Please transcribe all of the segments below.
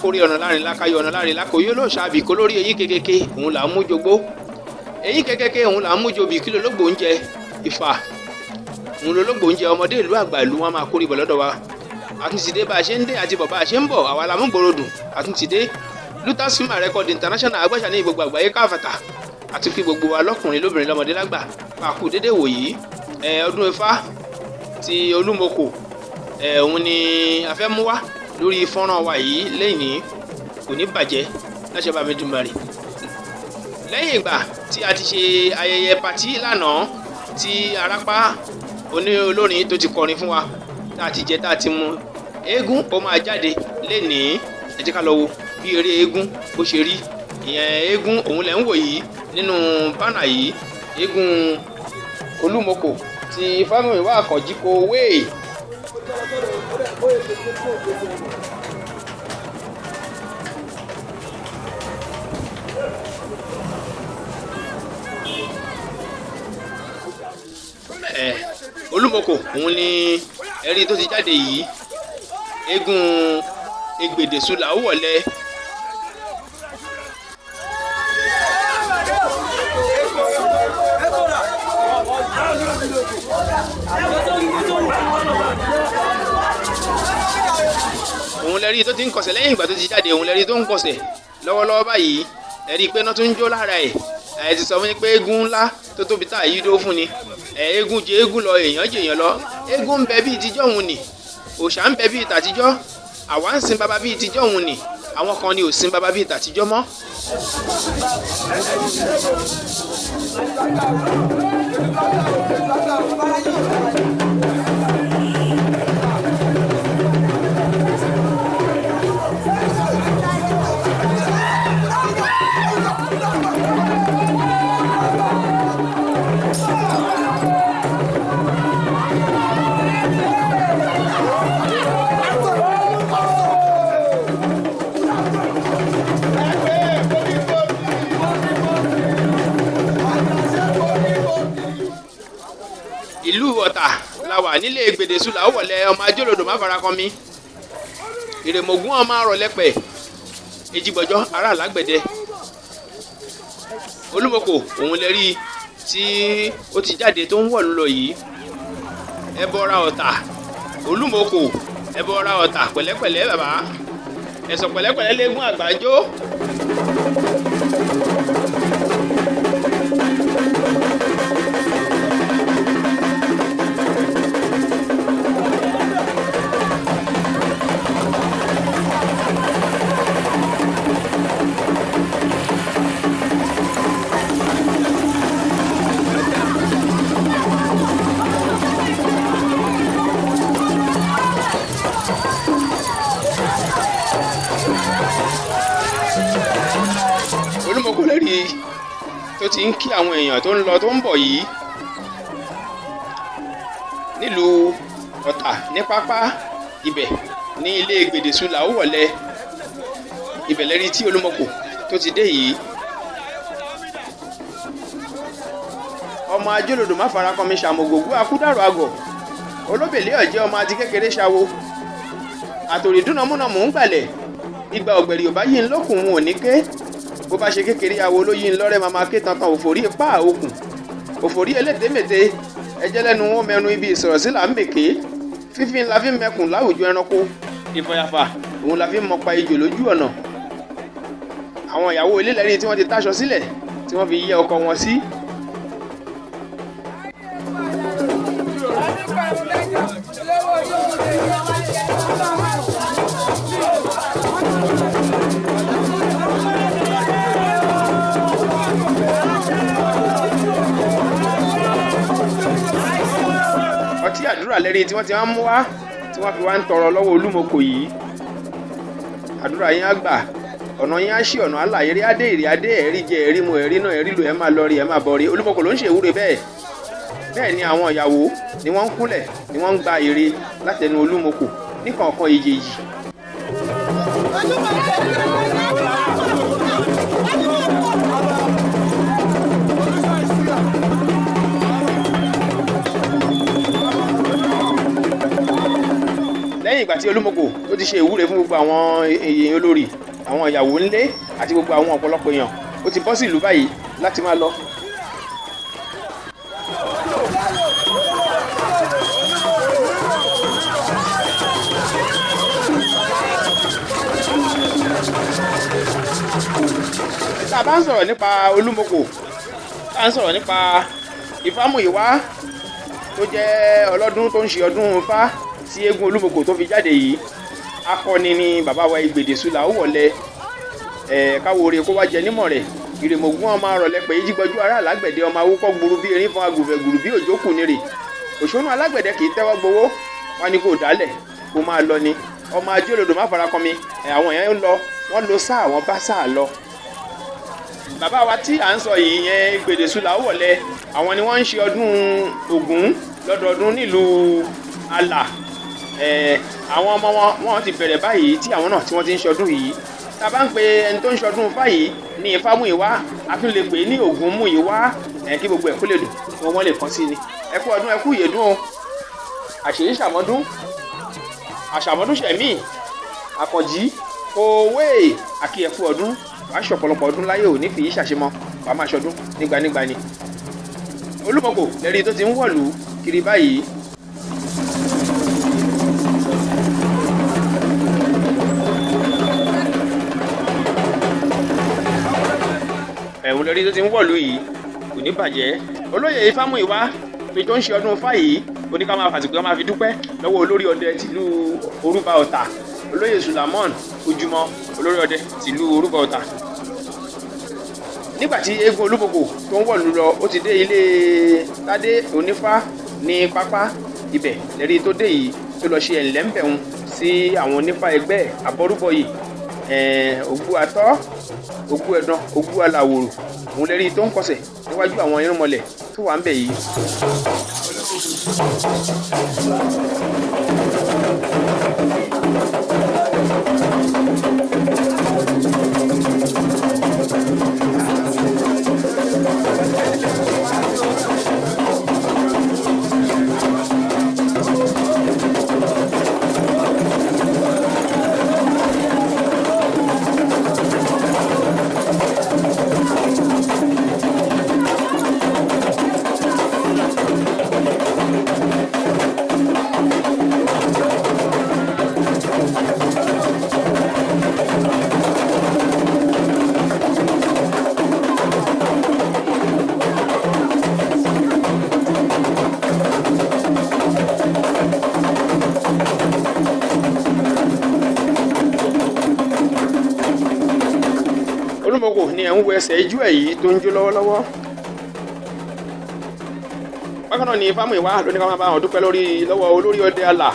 lákórí, ọ̀nà láàrin lákàyọ̀, ọ̀nà láàrin lákòóyó ló ṣàbí kó lórí eyín kékeré òun là ń mú jogbó, eyín kékeré òun là ń mú jobì. Kí lológbò ń jẹ? Ìfà òun lológbò ń jẹ. Ọmọdé ìlú, àgbà ìlú, wọn máa kórè bọ̀ lọ́dọ̀ wa. Àtúntìdé bá a ṣe ń dé àti bọ̀ bá a ṣe ń bọ̀, àwa la mú gbòòrò dùn. Àtúntìdé Lutas Film Record International agbáṣà ní gbogbo àgbáyé káfàtà, àti kí gbogbo wa lọ́kùnrin, lóbìnrin, lọ́mọdé, lágbà pàkú dédé wòyí. Ẹ ọdún Ifá ti Olúmọkò, ẹ òun ni a fẹ́ mú wá lórí fọ́nrán wa yìí lẹ́yìn. Kò ní bàjẹ́ láṣẹ bá mi dùn bàrì. Lẹ́yìn ìgbà tí a ti ṣe ayẹyẹ party lánàá, tí Arápá oní olórin tó ti kọrin fún wa, tá a ti jẹ, tá a ti mu, eégún ó máa jáde lénìí. Ẹ jẹ́ ká lọ wo bí eré eégún bó ṣe rí. Ìyẹn eégún òun lẹ̀ ń wò yìí nínú banner yìí, eégún Olúmọkò ti Fámúyìwá Àkànjí kò wéè. Ẹ Olúmọkò òun ni ẹ̀rí tó ti jáde yìí, eégún Egbèdèsúlà ó wọlé. Òun lẹ́rí tó ti ń kọsẹ̀ lẹ́yìn ìgbà tó ti jáde, òun lẹ́rí tó ń kọsẹ̀ lọ́wọ́lọ́wọ́ báyìí. Ẹ̀rí pé iná tó ń jó lára ẹ̀. Ẹ̀ ti sọ fún yín pé eégún ńlá tó tóbi tá àyí dó fún ni. Ẹ̀ eégún jẹ eégún lọ, èèyàn jẹ èèyàn lọ. Eégún ń bẹ bíi tijọ́ òun nì, òòṣà ń bẹ bíi tàtijọ́, àwa ń sin baba bíi tijọ́ òun nì, àwọn kan ni ò sin baba bíi tàtijọ́ mọ́. Ìlú Ọ̀tà la wà, nílé Gbèdésùlà ó wọlé, ọmọ ajólodò má fara kan mi, ìrèmọ̀gún ọmọ arọ̀lẹ́pẹ̀, ejigbọjọ́ ará àlágbẹ̀dẹ. Olúmọkò òun lè rí tí ó ti jáde tó ń wọ̀ lọ yìí. Ẹbọra Ọ̀tà, Olúmọkò, ẹbọra Ọ̀tà, pẹ̀lẹ́pẹ̀lẹ́ bàbá, ẹ̀sọ̀ pẹ̀lẹ́pẹ̀lẹ́ lẹ́gùn àgbájọ. Olúmọkò lórí tó ti ń kí àwọn èèyàn tó ń lọ tó ń bọ̀ yìí nílùú Ọ̀tà ní pápá ibẹ̀ ní ilé Gbèdésùlà ó wọlé. Ibẹ̀ lẹ́rí tí Olúmọkò tó ti dé yìí. Ọmọ ajólodò má fara kan mi, ṣàmọ̀gògó akúdàrọ̀ àgọ̀ olóbèlé ọ̀jẹ́, ọmọ àti kékeré ṣàwo àtòrí dúnàmúnàmù ń gbàlẹ̀ ìgbà ọ̀gbẹ̀rì ò bá yí ń lókun òun ò ní ké. Bó bá ṣe kékeré awo ló yí ń lọ́rẹ́, máa ké tantan òfòrí ipá òkun òfòrí elétémète ẹjẹ́ lẹ́nu wọn mẹnu ibi ìsọ̀rọ̀ sí là ń mèké. Fífi ńlá fi mẹkùn láwùjọ ẹranko, ìfọyàfà òun la fi mọpa ejò lójú ọ̀nà. Àwọn ìyàwó ilé lẹ́rìí tí wọ́n ti táṣọ sílẹ̀ tí wọ́n fi yẹ ọkọ wọn sí. Ọtí àdúrà lẹ́rìí tí wọ́n ti wá ń mú wá, tí wọ́n fi wá ń tọrọ lọ́wọ́ Olúmọkò yìí. Àdúrà yín á gbà, ọ̀nà yín á ṣí, ọ̀nà àlà, eré adé, ìrì adé, ẹ̀rí jẹ, ẹ̀rí mu, ẹ̀rí náà, ẹ̀rí lò, ẹ̀ máa lọ rí, ẹ̀ máa bọ̀ rí. Olúmọkò ló ń ṣe ìwúre bẹ́ẹ̀. Bẹ́ẹ̀ ni àwọn ìyàwó ni wọ́n ń kúnlẹ̀, ni wọ́n ń gba ère látẹnu Olúmọkò níkọ̀ọ̀kan èjèèjì. Lẹ́yìn ìgbà Lẹ́yìn ìgbà tí Olúmọkò tó ti ṣe ìwúre fún gbogbo àwọn èèyàn olórí, àwọn ìyàwó ńlé àti gbogbo àwọn ọ̀pọ̀lọpọ̀ èèyàn, ó ti bọ́ sí ìlú báyìí láti máa lọ. Tá a bá ń sọ̀rọ̀ nípa Olúmọkò, tá a ń sọ̀rọ̀ nípa Ifámúyìwá tó jẹ́ ọlọ́dún tó ń ṣe ọdún Ifá tí eégún Olúmọkò tó fi jáde yìí, akọni ni bàbá wa Ìgbèdèsúlà ó wọlé ẹ̀ káwo oore kó wá jẹ nímọ̀ rẹ̀. Ìrèmọ̀gún ọmọ arọ̀lẹ́ pé jígbọ́jú ará alágbẹ̀dẹ, ọmọ awúkọ́ gburu bí erin fún agùnfẹ̀ gbùrù bí òjò kù nírè. Òṣónú alágbẹ̀dẹ kì í tẹ́wọ́ gbowó wọn ni kò dálẹ̀ kó máa lọ ni. Ọmọ ajé olódò má fara kan mi. Àwọn èèyàn ń lọ, wọ́n lo sáà, wọ́n bá sáà lọ. Bàbá wa tí à ń sọ yìí yẹn, Ìgbèdèsúlà ó wọlé, àwọn ni wọ́n ń ṣe ọdún Ògún lọ́dọọdún nílùú Àlà. Àwọn ọmọ wọn, wọ́n ti bẹ̀rẹ̀ báyìí tí àwọn náà tí wọ́n ti ń ṣọdún yìí. Tá a bá ń pe ẹni tó ń ṣọdún Ifá yìí ní Ifámúyìwá, a tún lè pè é ní Ògúnmúyìwá, kí gbogbo ẹ̀ kó lè dùn kí wọ́n lè kàn sí ni. Ẹ kú ọdún, ẹ kú ìyèdún o. Àṣèyí ṣàmọ́dún, àṣàmọ́dún ṣẹ̀mí àkànjí òwe àkí. Ẹ kú ọdún, wàá ṣe ọ̀pọ̀lọpọ̀ ọdún láyé, ò ní fi yí ṣàṣemọ́, wàá máa ṣọdún nígbànígbà ni. Olúmọkò lẹ́rí tó ti ń wọ̀lú kiri báyìí. Ẹ̀hún lórí tó ti ń wọ̀lú yìí, kò ní bàjẹ́. Olóyè Ifámúyìwá tó ń ṣe ọdún Ifá yìí, ó ní ká máa fàsìkò ká máa fi dúpẹ́ lọ́wọ́ olórí ọdẹ tìlú Orúba Ọ̀tà, olóyè Sùlámọ́n Ojúmọ́, olórí ọdẹ tìlú Orúba Ọ̀tà. Nígbà tí eégún Olúmọkò tó ń wọ̀lú lọ, ó ti dé ilé Tádé Onífá ní pápá ibẹ̀ lẹ́rí tó dé yìí, tó lọ ṣe ẹ̀ńlẹ́ńbẹ̀hún sí àwọn onífá ẹgbẹ́ àbọrúbọyè, ògbó atọ́, ògbó ẹ̀dán, ògbó aláwòrò. Òun lẹ́rí tó ń kọsẹ̀ níwájú àwọn irúnmọlẹ̀ tó wà ń bẹ̀ yìí. Olúmọkò ni ẹ̀ ń wo ẹsẹ̀ ijó ẹ̀ yìí tó ń jó lọ́wọ́lọ́wọ́. Bákan náà ni Ifámúyìwá ló ní ká máa bá wọn dúpẹ́ lórí lọ́wọ́ olórí ọdẹ Àlà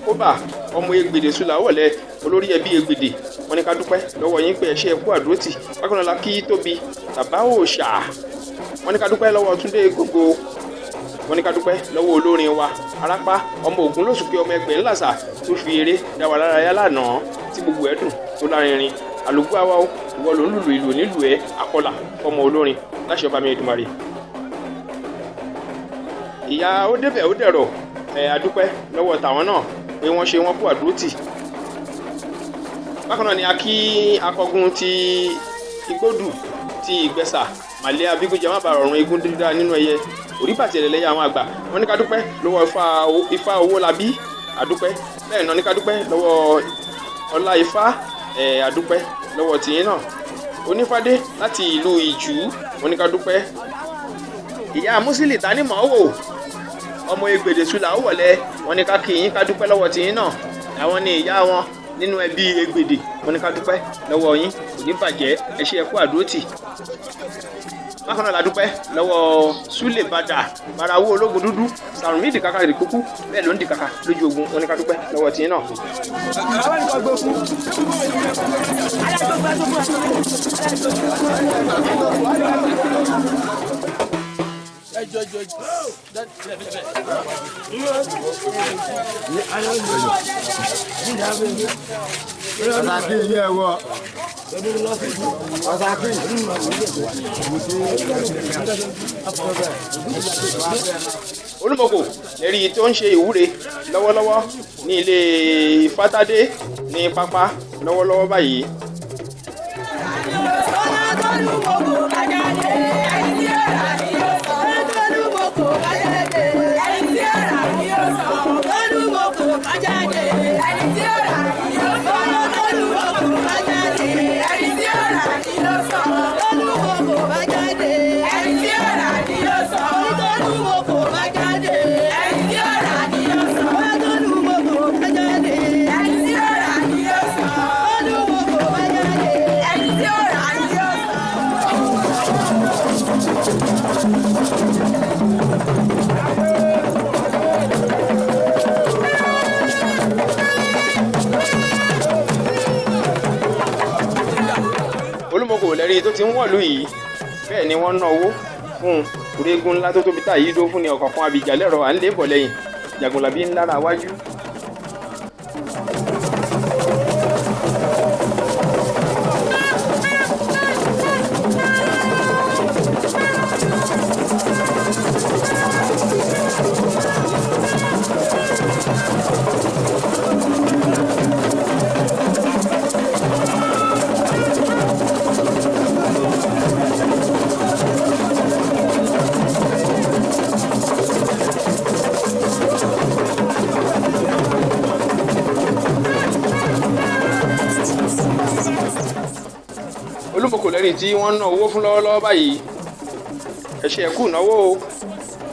Kóbà, ọmọ Egbèdèsúlà wọ̀lẹ̀, olórí ẹbí Egbèdè. Wọn ní ká dúpẹ́ lọ́wọ́ yín pé ẹ ṣé, ẹ kú àdúrótì. Bákan náà la kí Tóbi bàbá òòṣà. Wọn ní ká dúpẹ́ lọ́wọ́ Túndé Gógó. Wọn ní ká dúpẹ́ lọ́wọ́ olórin wa Arápá ọmọ Ògún lóṣùpé, ọmọ ẹgbẹ́ ńlàsà tó fi eré dá wa lárayá lánàá tí gbogbo ẹ̀ dùn tó lárinrin. Àlùkò àwa o, ìwọ ló ń lùlù ìlú nílùú ẹ, àkọlà fọmọ olórin láṣẹ ọba mi Èdùmàrè. Ìyá ó débẹ̀ ó dẹ̀rọ̀ ẹ̀, adúpẹ́ lọ́wọ́ tàwọn náà pé wọ́n ṣe, wọ́n kú àdúrótì. Bákan náà ni a kí akọgun ti Igbódù ti Ìgbẹ́sà màlẹ́ abígúnjẹ má bàa rọrùn eégún dídá nínú ẹyẹ òrí bàtì ẹlẹ́yà àwọn àgbà. Wọ́n ní ká dúpẹ́ lọ́wọ́ Ifá owó labí, àdúpẹ́. Bẹ́ẹ̀ náà ní ká dúpẹ́ lọ́wọ́ Ọlá Ifá ẹ̀, àdúpẹ́ lọ́wọ́ tìyín náà. Onífádé láti ìlú Ìjú, wọ́n ní ká dúpẹ́. Ìyá Musili tani mọ̀ ọ́ wò, ọmọ Egbèdèsúlà ó wọlé, wọ́n ní ká kí yín, ká dúpẹ́ lọ́wọ́ tìyín náà. Àwọn ni ìyá wọn nínú ẹbí Egbèdè. Wọ́n ní ká dúpẹ́ lọ́wọ́ yín, kò ní bàjẹ́, ẹ ṣé, ẹ kú àdúrótì. Bákan náà la dúpẹ́ lọ́wọ́ Súlè Bàdà Bàràwọ̀ ológun dúdú sàrùnmí ìdìkàkà ìdìkúkú, bẹ́ẹ̀ ló ń dìkàkà lójú ogun. Wọ́n ní ká dúpẹ́ lọ́wọ́ tìyín náà. Ọ̀sàkì ilé ẹ̀wọ̀. Ọ̀sàkì. Olúmọ̀kò lẹ́rí tó ń ṣe ìwúre lọ́wọ́lọ́wọ́ ní ilé Ifátádé ní pápá lọ́wọ́lọ́wọ́ báyìí. Olúmọ̀kò lẹ́rí tó ti ń wọ̀lú yìí, bẹ́ẹ̀ ni wọ́n ná owó fún un. Orígun ńlá tó tóbi tá yìí dó fún ni ọ̀kọ̀ọ̀kan abìjà lẹ́rọ̀ à ń lé bọ̀ lẹ́yìn Jagunlabi ńlára wájú. Olúmọ̀kò lẹ́rí tí wọ́n ń ná owó fún lọ́wọ́lọ́wọ́ báyìí. Ẹ ṣé, ẹ kú ìnáwó o.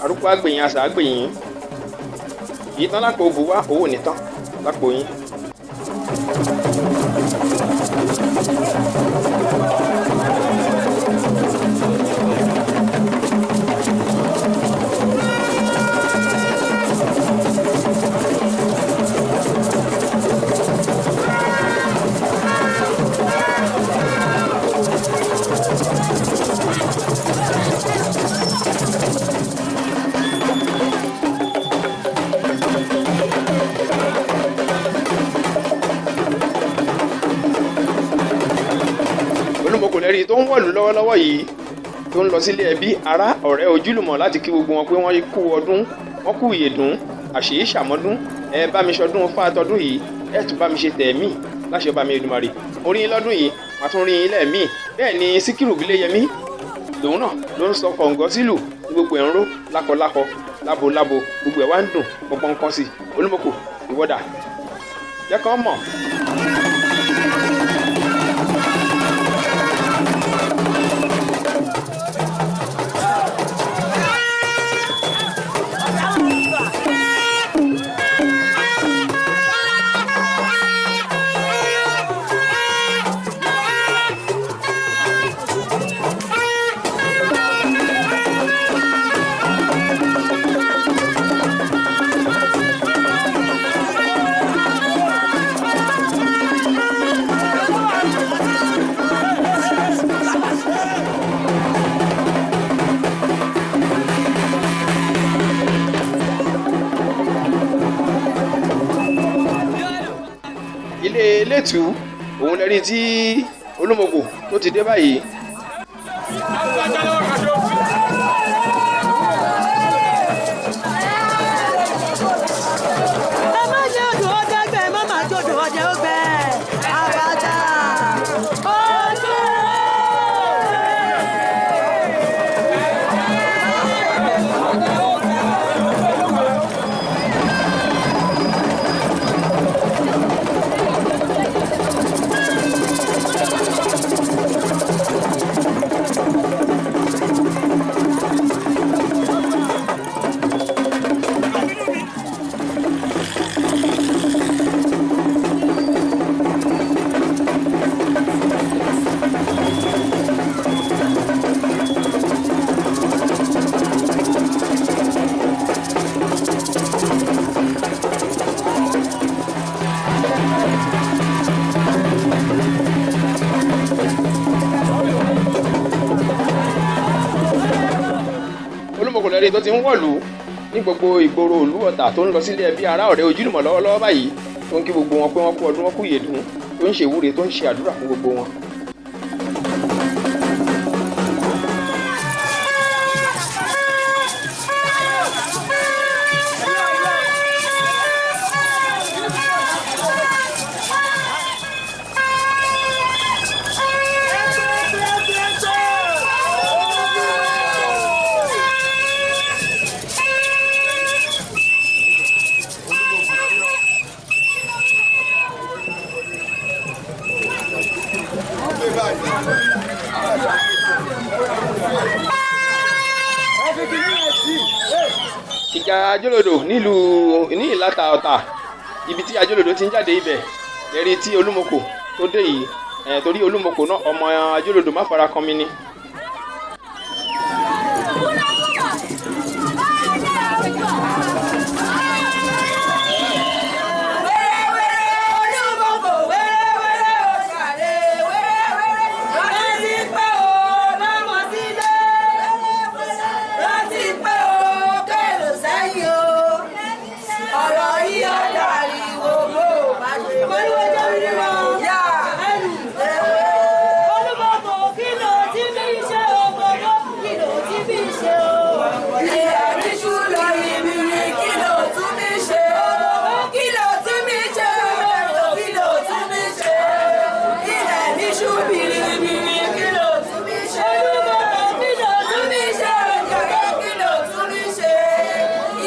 Arúgbó àgbèyìn àṣà àgbèyìn yìí tán lápò òbú wá owó nìtàn lápò yín. Olúmọ̀kò lẹ́rí tó ń wọ̀lú lọ́wọ́lọ́wọ́ yìí, tó ń lọ sílé ẹbí, ará, ọ̀rẹ́, ojúlùmọ̀ láti kí gbogbo wọn pé wọ́n kú ọdún, wọ́n kú ìyèdún, àṣèyí ṣàmọ́dún. Ẹ bá mi ṣọdún fáatọ́dún yìí, ẹ tún bá mi ṣe tẹ̀mí láṣẹ bá mi Èdùmàrè. Mo rí yín lọ́dún yìí, màá tún rí yín lẹ́ẹ̀mí. Bẹ́ẹ̀ ni Síkírù Bíléyẹmí lòun náà ló ń sọ kọ̀ǹgọ́ sílù ní gbogbo ẹ̀ ń ró lákọlákọ, lábolábo, gbogbo ẹ̀ wá ń dùn pọnpọ́n kan sí. Olúmọ̀kò ìwọ́dà jẹ́ kán mọ̀. Ilé elétùú òun lẹ́rí tí Olúmọ̀kò tó ti dé báyìí. Ẹ má jẹ́ odò ọdẹ gbẹ, ẹ má má jẹ́ odò ọdẹ ó gbẹ. Àbàtà ojú. Olúmọ̀kò lẹ́rí tó ti ń wọ̀lú ní gbogbo ìgboro ìlú Ọ̀tà, tó ń lọ sílé ẹbí, ará, ọ̀rẹ́, ojúlùmọ̀ lọ́wọ́lọ́wọ́ báyìí, tó ń kí gbogbo wọn pé wọ́n kú ọdún, wọ́n kú ìyèdún, tó ń ṣèwúre, tó ń ṣe àdúrà fún gbogbo wọn. Ìjà Ajólodò nílùú ní Ìlàta Ọ̀tà, ibi tí Ajólodò ti ń jáde, ibẹ̀ lẹ́rí tí Olúmọkò tó dé yìí ẹ̀, torí Olúmọkò náà ọmọ Ajólodò má fara kan mi ni. Olúmọkò, kí ló ti fi ṣe o? Gbogbo kí ló ti fi ṣe o? Ilẹ̀ mi ṣú lọ ìmìrì, kí ló tún mi ṣe o? Kí ló tún mi ṣe o? Kí ló tún mi ṣe? Ilẹ̀ mi ṣú bìrìbìrì, kí ló tún mi ṣe? Olúmọkò, kí ló Tún mi ṣe o? Kí ló tún mi ṣe?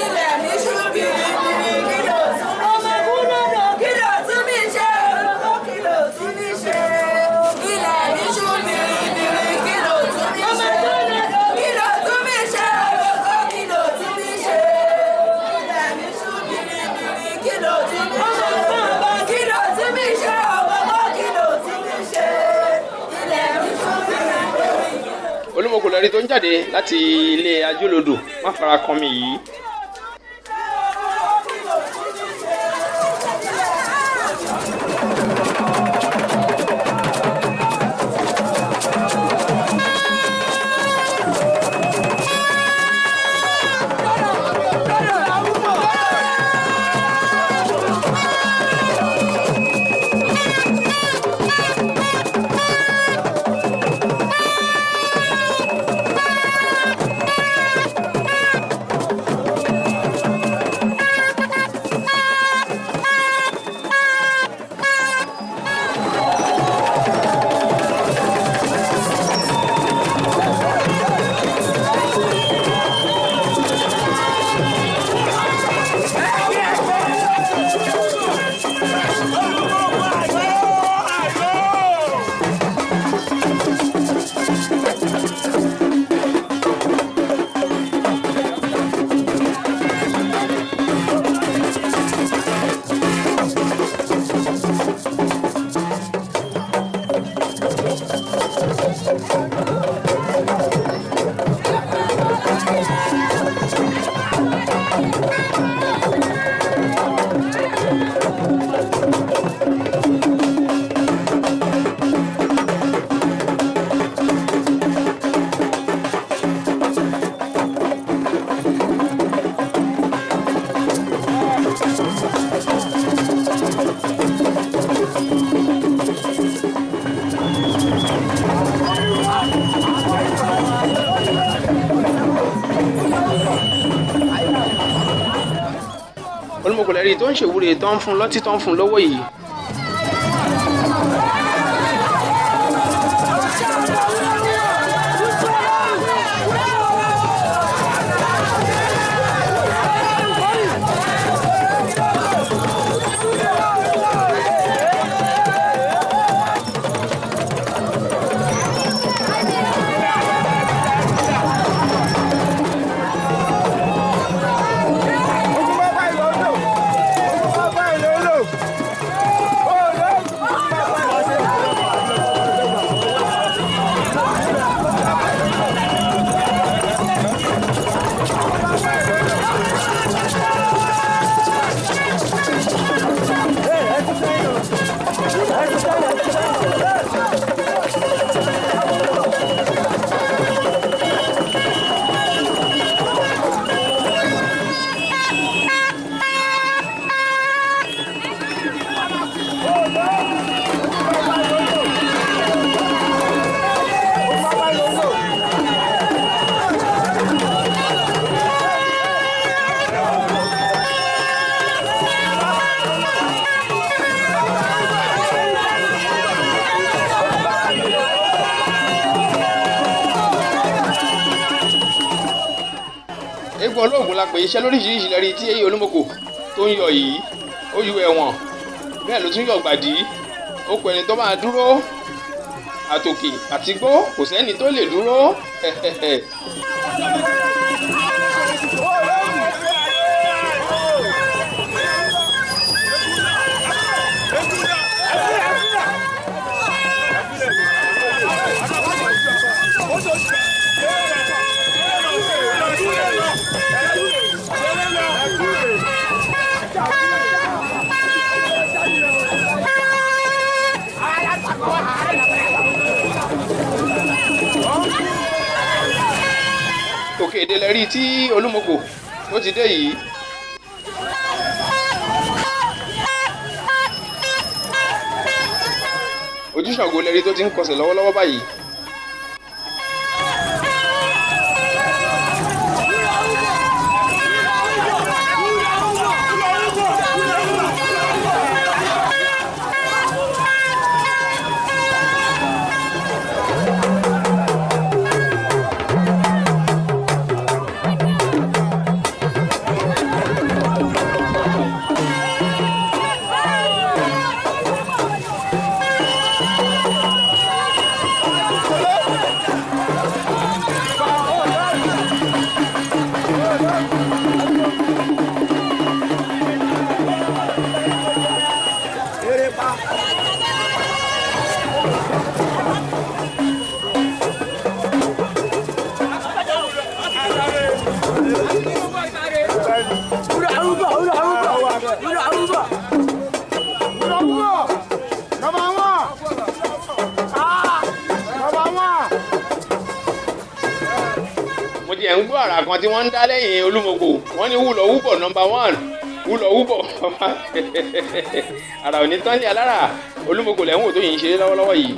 Ilẹ̀ mi ṣú bìrìbìrì, kí ló tún mi ọmọ ṣe? kúlódò Kí ló tún mi ṣe o? Kí ló tún mi ṣe? Ilẹ̀ mi ṣú bìrìbìrì, kí ló tún mi ọmọ ṣe? kúlódò. Kí ló tún mi ṣe? Kí ló tún mi ṣe? Ilẹ̀ mi ṣú bìrìbìrì, kí ló tún mi ṣe? Kí ló tún mi ṣe? Ọmọ kí ló tún mi ṣe? Ilẹ̀ mi ṣú bìrìbìrì. Olúmọkò lẹ́rí tó ń jáde láti ilé Ajólodò má fara kan mi yìí. Olúmọkò lẹ́rí tó ń ṣèwúre, tó ń fún lọ́tí, tó ń fún lọ́wọ́ yìí. Eégún olóògùn la pè iṣẹ́ lóríṣiríṣi lẹ́rí tí èyí Olúmọkò tó ń yọ yìí. Ó yọ ẹ̀wọ̀n, bẹ́ẹ̀ ló tún yọ gbàdí. Ó kọ ẹni tó máa dúró. Àtòkè àtigbó kò sẹ́ni tó lè dúró. Òkè èdè lẹ rí tí Olúmọkò ó ti dé yìí. Ojúṣàngó lẹ rí tó ti ń kọsẹ̀ lọ́wọ́lọ́wọ́ báyìí. Mo ti ẹ̀ ń gbọ́ àrà kan tí wọ́n ń dá lẹ́yìn Olúmọkò, wọ́n ní wúlọ̀ wúbọ̀ number one, wúlọ̀ wúbọ̀. Àrà ò ní tán lé alára. Olúmọkò lẹ́wọ̀n tó yìí ń ṣeré lọ́wọ́lọ́wọ́ yìí.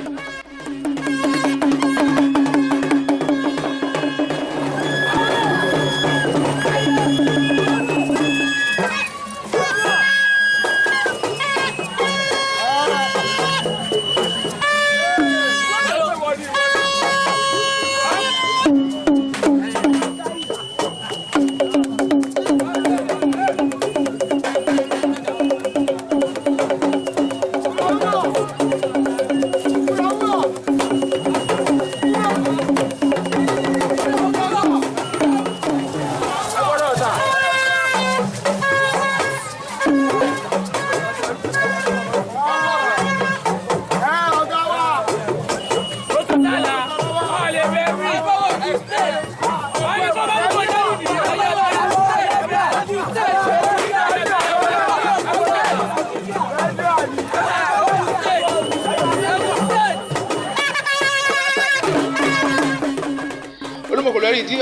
Olúmọkò lórí tí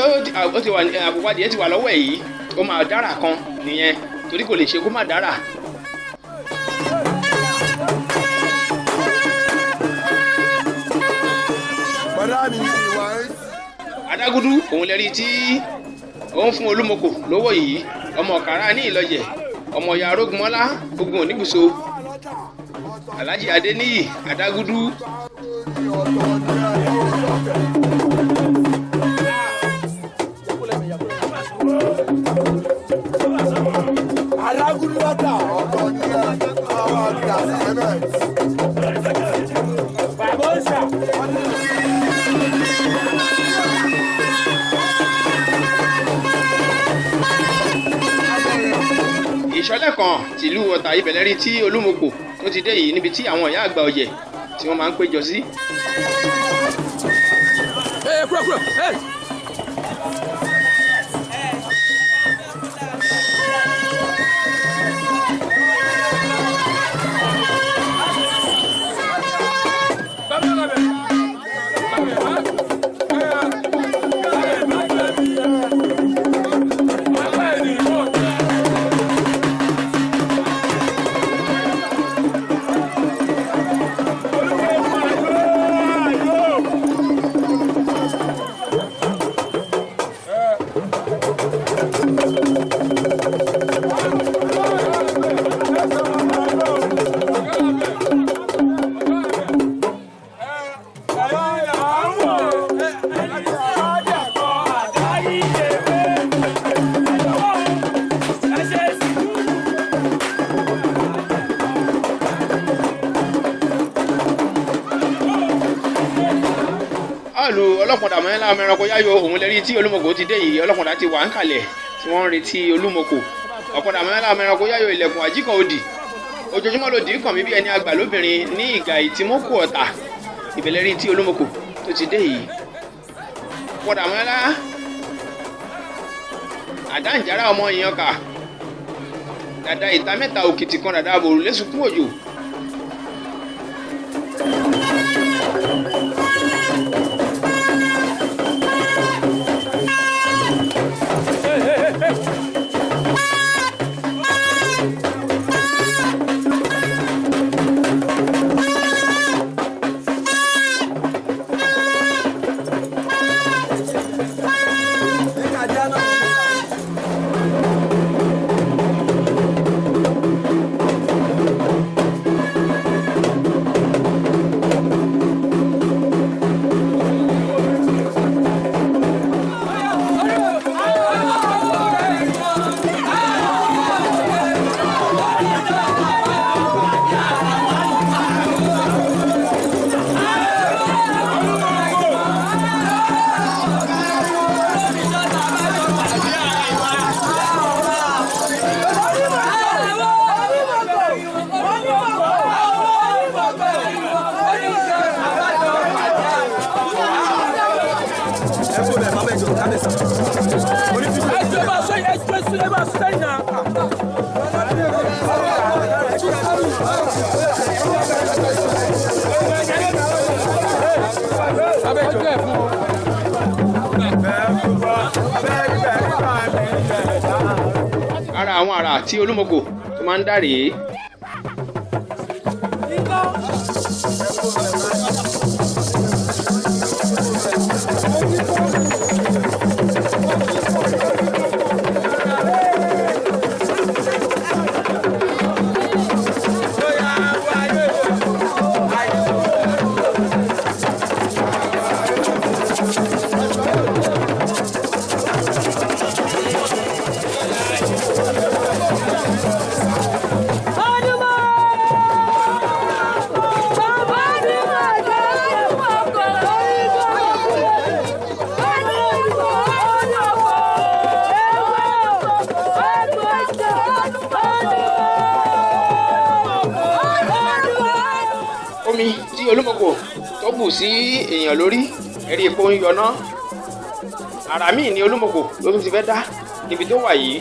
ó ti wà ní àkókò adìyẹ ti wà lọ́wọ́ ẹ̀ yìí, ó máa dára kan nìyẹn, torí kò lè ṣe kó má dára. Bọ̀dá mi ìwà ń Adágúdú òun lẹ́rí tí ó ń fún Olúmọkò lówó yìí, ọmọ ọ̀kàrà ní Ìlọjẹ̀, ọmọ ìyá Arógunmọ́lá ogun oníbùsọ, Alhaji Adéníyì Adágúdú. Alágúdú lọ́tà ọ̀tọ̀ ní àwọn ọ̀dà sẹ́mẹ̀tì. Ìṣọ̀lẹ̀ kan tìlú Ọ̀tà ibẹ̀ lẹ́rí tí Olúmọkò tó ti dé yìí, níbi tí àwọn ìyá àgbà ọ̀jẹ̀ tí wọ́n máa ń péjọ sí. Kúrò kúrò ẹ. Bye. Ọ̀lù ọlọ́kùnrin àmọ́ ńlá ẹranko yáyọ òun lẹ́rí tí Olúmọkò ti dé yìí. Ọlọ́kùnrin ti wà ń kalẹ̀ tí wọ́n ń retí Olúmọkò. Ọ̀kùnrin àmọ́ ńlá ẹranko yáyọ ilẹ̀kùn àjíkàn òdì ojoojúmọ́ lòdì kàn mí bí ẹni àgbà lóbìnrin ní ìgà ìtìmọ́kù ọ̀tà. Ìbẹ̀lẹ̀ rí tí Olúmọkò tó ti dé yìí. Ọ̀kùnrin àmọ́ ńlá àdáǹjára ọmọ ìyànká dàda ìta mẹ́ta òkìtì kan dàda àbòrò lẹ́sùkú òjò. Ara àwọn àrà tí Olúmọkò tó máa ń dá rèé. Omi tí Olúmọkò tó bù sí èèyàn lórí ẹ̀rí epo ń yọná. Àrà míì ni Olúmọkò ló tún ti fẹ́ dá níbi tó wà yìí.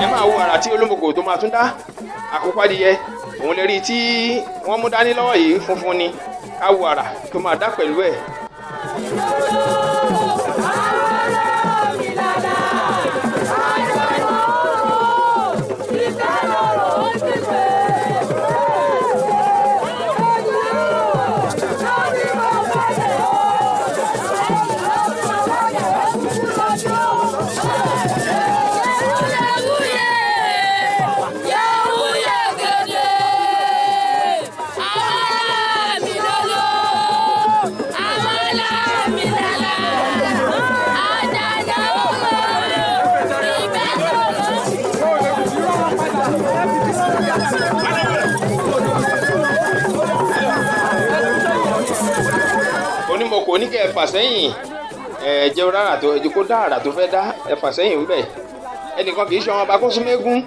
Ẹ máa wo àrà tí Olúmọkò tó máa tún dá. Àkókò adìyẹ òun lè rí tí wọ́n mú dání lọ́wọ́ yìí, funfun ni. Ká wo àrà tó máa dá pẹ̀lú ẹ̀. Onímọ̀kò ní kẹ́ ẹ fà sẹ́yìn, ẹ jẹun rárá tó ẹ kó dá àrà tó fẹ́ dá, ẹ fà sẹ́yìn ń bẹ̀. Ẹnìkan kì í ṣe ọmọ ọba kó sún mẹ́gún.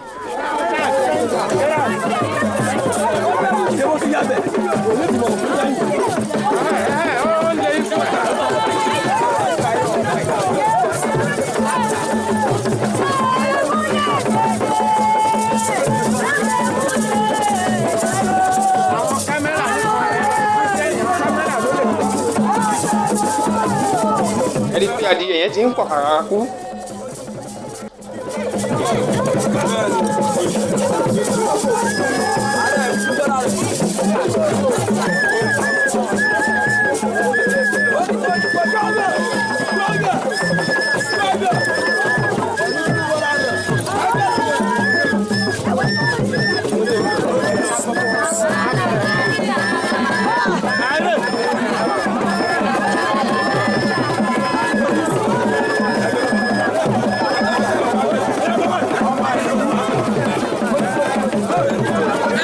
Àwọn kámẹ́rà ló lè. Ẹ rí i pé adìyẹ yẹn ti ń pọ̀ kàkà kú.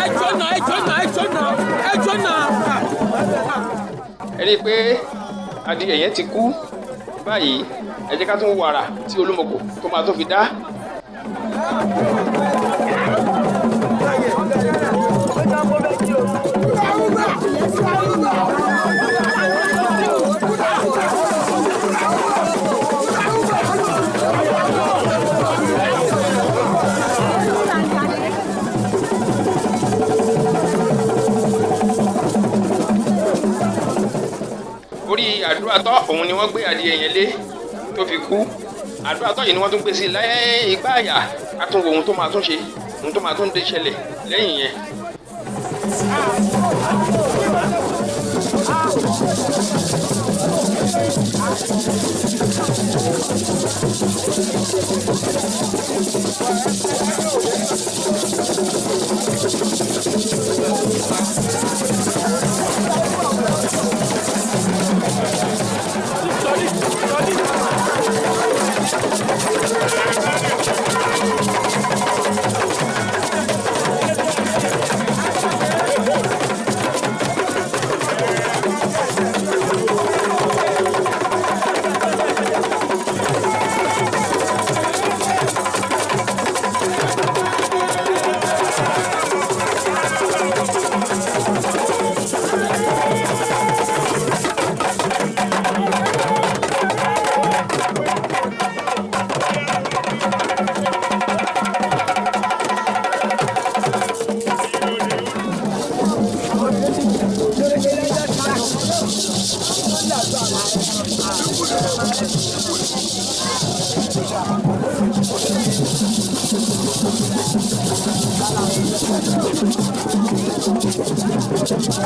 Ẹ jọ̀nà, ẹ jọ̀nà, ẹ jọ̀nà, ẹ jọ̀nà. Ẹ rí i pé adìyẹ yẹn ti kú báyìí. Ẹ jẹ́ ká tún wo àrà tí Olúmọkò tó máa tún fi dá. Orí àdúrà tọ́ òun ni wọ́n gbé adìyẹ yẹn lé tó fi kú. Àdúrà tọ́ yìí ni wọ́n tún gbé sí lẹ́yìn igbá àyà. Ká tún wo ohun tó máa tún ṣe, ohun tó máa tún dé ṣẹlẹ̀ lẹ́yìn yẹn.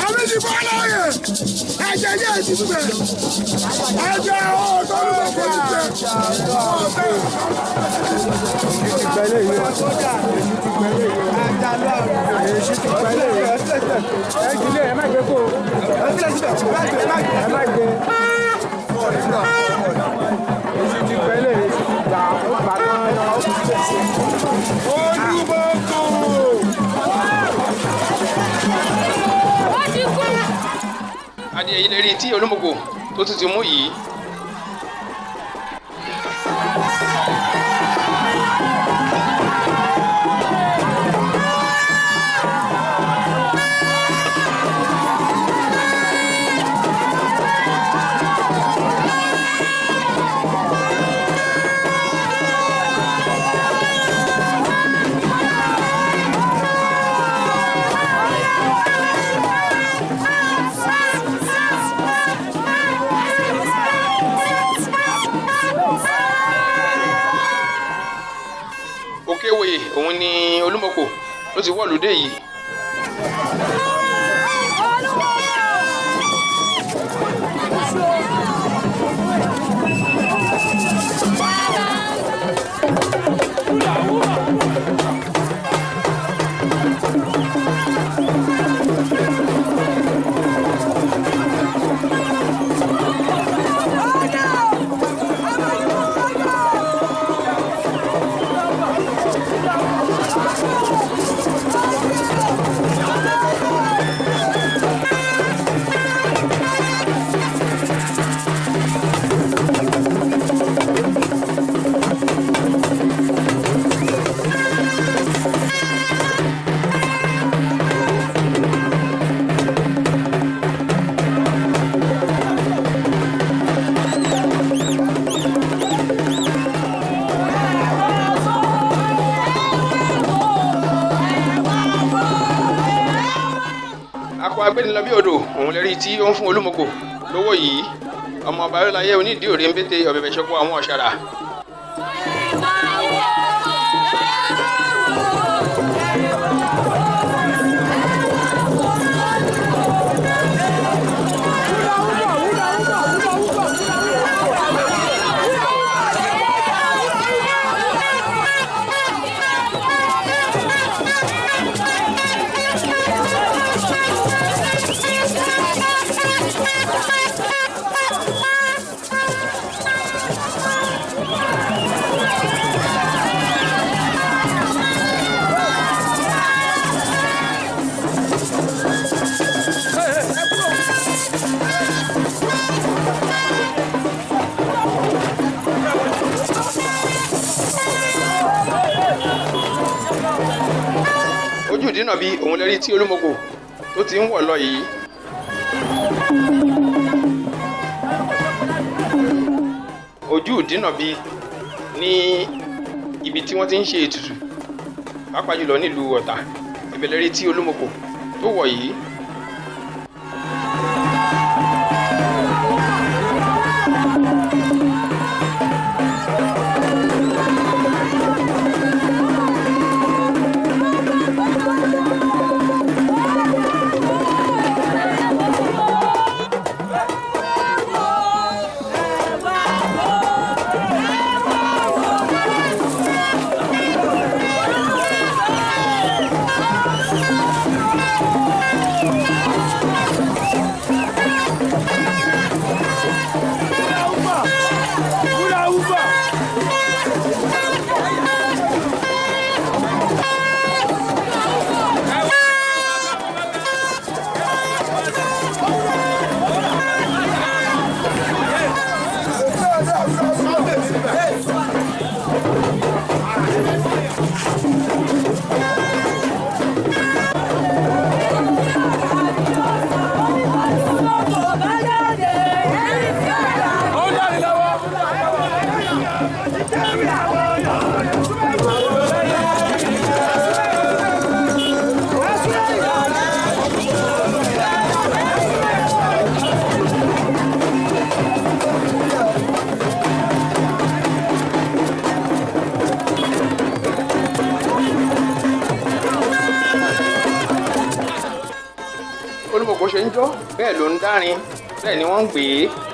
Àmì ti bọ́ láàyè. Ẹ̀jẹ̀ yẹ́ ti túbẹ̀. Ẹ̀jẹ̀ ọ̀tọ̀ ló mọ̀ kó ti tẹ̀. Ọ̀tẹ̀. Olúmọkò. Adìyẹ yìí lè rí tí Olúmọkò tó tún ti mú yìí. Òkèwòye òun ni Olúmọkò ló ti wọ́ọ̀lù dé yìí. Akọ agbénilọ bí odò òun lè rí tí ó ń fún Olúmọkò lówó yìí. Ọmọ ọba ayọ́láyé onídìí òré ń bété ọ̀bẹ̀bẹ̀ ṣọpọ̀ àwọn ọ̀ṣàrà. Ojú ìdínà bíi òun lè rí tí Olúmọkò tó ti ń wọ̀ lọ yìí. Ojú ìdínà bíi ní ibi tí wọ́n ti ń ṣe ètùtù, pàápàá jùlọ nílùú Ọ̀tà, ibẹ̀ lè rí tí Olúmọkò tó wọ̀ yìí. Ó ń dáni lọ́wọ́. Olúmọkò ṣe ń jó, bẹ́ẹ̀ ló ń dárin, bẹ́ẹ̀ ni wọ́n ń gbé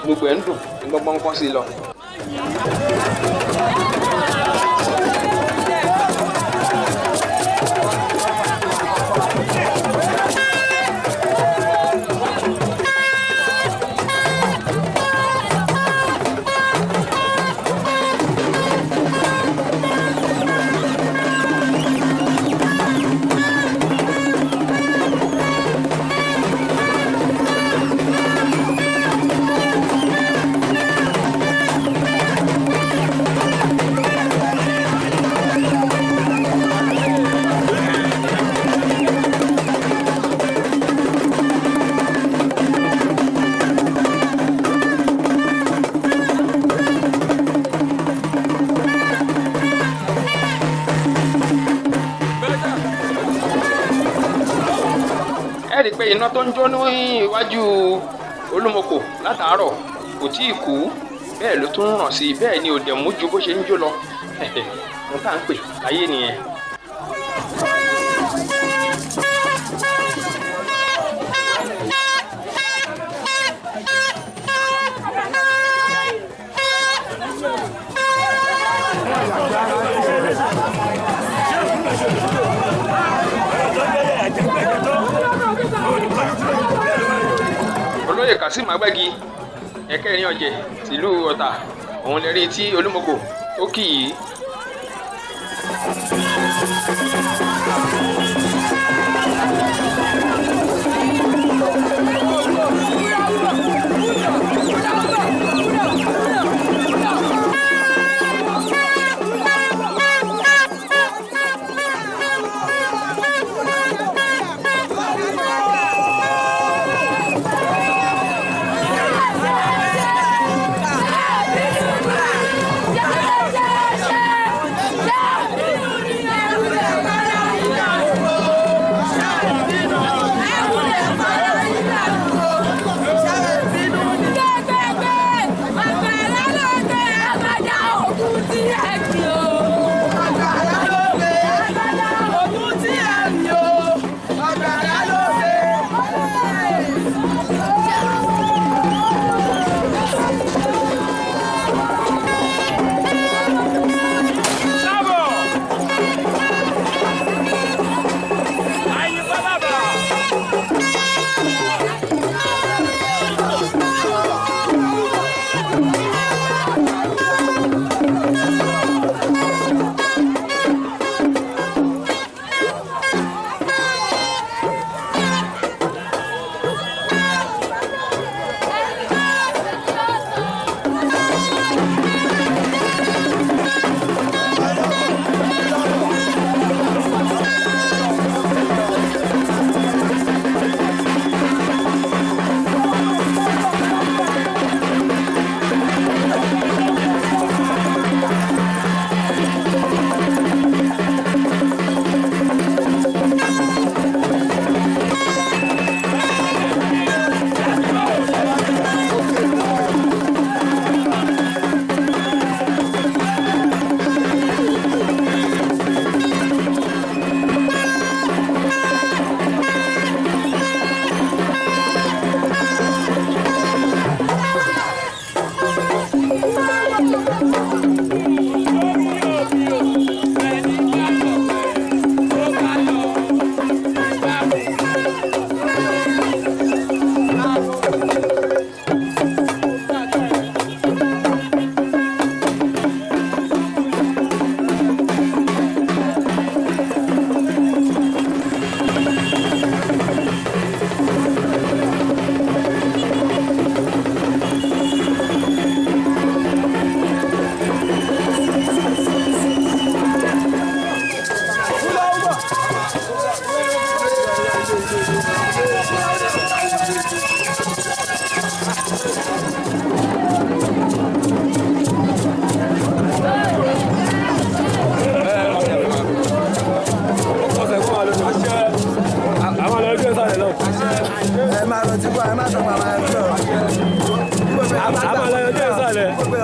gbogbo ẹ̀ ń dùn ní gbọ́ngbọ́n kan sí lọ. Ẹ rí i pé iná tó ń jó ní iwájú Olúmọkò látàárọ̀ kò tí ì kú, bẹ́ẹ̀ ló tún ń ràn sí i, bẹ́ẹ̀ ni ò dẹ̀ mú ju bó ṣe ń jó lọ. Mo tá à ń pè láyé nìyẹn. Olóyè Kazeem Agbẹ́gi, ẹ̀kẹrin ọ̀jẹ̀ tìlú Ọ̀tà, òun lè rí tí Olúmọkò tó kì í. Yeah!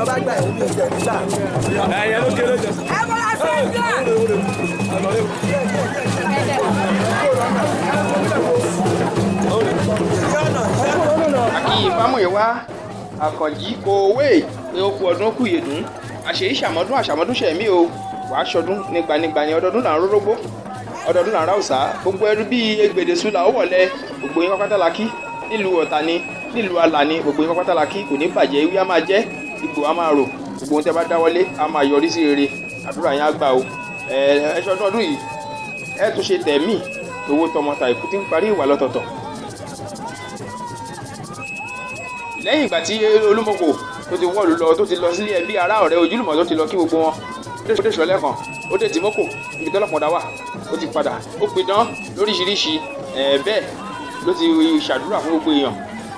bá gbà èmi ò tẹ̀ nígbà. Ẹ̀yẹ ló kéré jẹ. Ẹ bọ́lá sẹ́ńdà. Àkì Fámúyìwá Àkànjí kòwé pé ó kú ọdún, ó kú ìyèdún, àṣèyí ṣàmọ́dún, àṣàmọ́dún ṣẹ̀mí o. Wàá ṣọdún nígbanigbani. Ọdọọdún là ń rórógbó, ọdọọdún là ń ráùsá. Gbogbo ẹrú bíi egbèdè sùlà ó wọlé. Gbogbo yín pápátá la kí, nílùú Ọ̀tà ni, nílùú Àlà ni, gbogbo yín pápátá la kí. Kò ní bàjẹ́, ewé á máa jẹ́, ipò á máa rò. Gbogbo ohun tẹ́ bá dáwọ́lé á máa yọrí sí rere. Àdúrà yín á gbà o. Ẹ ẹ ṣọdún ọdún yìí, ẹ tún ṣe tẹ̀mí owó tọmọ tàìkú tí ń parí ìwà lọ́tọ̀ọ̀tọ̀. Lẹ́yìn ìgbà tí Olúmọ̀kò tó ti wọ́ọ̀lù lọ, tó ti lọ sílé ẹbí, ará, ọ̀rẹ́, ojúlùmọ̀, tó ti lọ kí gbogbo wọn, ó dé ṣọlẹ́ kan, ó dé tìmọ́kò ibi tọ́lọ́pọ̀dá wà, ó ti padà, ó pidán lóríṣiríṣi. Ẹ̀ bẹ́ẹ̀ ló ti ṣàdúrà fún gbogbo èèyàn,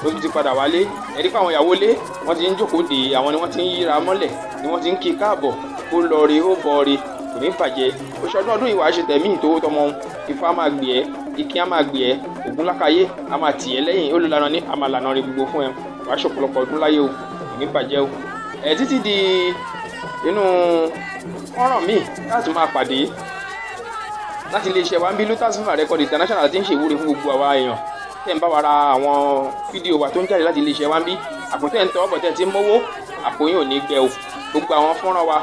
ó ti padà wálé. Ẹ̀rí pé àwọn ìyàwó lé wọ́n ti ń jókòó dè, àwọn ni wọ́n ti ń yíra mọ́lẹ̀, ni wọ́n ti ń kí káàbọ̀. Ó lọ re, ó bọ̀ re, kò ní bàjẹ́. Ó ṣọdún ọdún yìí, wàá ṣe tẹ̀mí ìtòwó tọmọ òun. Ifá máa gbè ẹ́, ìkín á máa gbè ẹ́, Ògúnlákayé á máa tì ẹ́ lẹ́yìn, olùlànà ní á máa lànà rẹ gbogbo fún ẹ. Wàá ṣọ̀pọ̀lọpọ̀ ọdún láyé o, kò ní bàjẹ́ o. Ẹ títí di inú fọ́nrán míì láti máa pàdé láti iléeṣẹ́ wa ń bí, Lutas Film Record International ti ń ṣèwúre fún gbogbo àwa èèyàn tẹ́ ń bá wa ra àwọn fídíò wa tó ń jáde láti iléeṣẹ́ wa ń bí. Àpò tẹ́ ń tọwọ́ bọ̀, tẹ́ ti ń mówó, àpò yín ò ní gbẹ o. Gbogbo àwọn fọ́nrán wa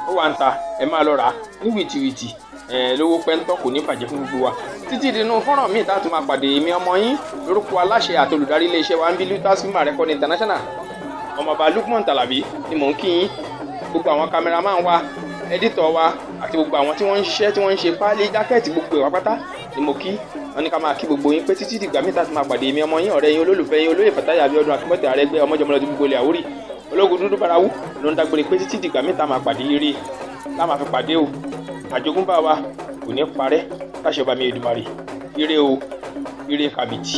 ó wà ń ta, ẹ máa lọ rà á ní wìtìwìtì ẹ lówó pẹ́ńtọ́. Kò ní bàjẹ́ fún gbogbo wa. Títí dínú fọ́nrán míì tá a tún máa pàdé, èmi ọmọ yín, lórúkọ aláṣẹ àti olùdarí iléeṣẹ́ wa ń bí, Lutas Film Record International, ọmọọba Lukman Talabi ni mò ń kí yín. Gbogbo àwọn cameraman wa, editor wa, àti gbogbo àwọn tí wọ́n ń ṣiṣẹ́, tí wọ́n ń ṣe páálí jákẹ́ẹ̀tì, gbogbo ìwà pátá ni mo kí. Wọ́n ní ká máa kí gbogbo yín pé títí dìgbà míì tá a ti máa pàdé, èmi ọmọ yín, ọ̀rẹ́ yín, olólùfẹ́ yín, olóyè Fàtáyà Abíọ́dún Akínbọ̀tẹ̀ Àrẹ́gbẹ́ ọmọjọmọlọdún gbogbo ilẹ̀ Àwórì, ológun dúdú barawu ló ń dágbére pé títí dìgbà míì tá a máa pàdé, eré tá a máa fi pàdé o. Àjogúnbá wa kò ní parẹ́ láṣẹ ọba mi Èdùmàrè. Ire o, ire kàbìtì.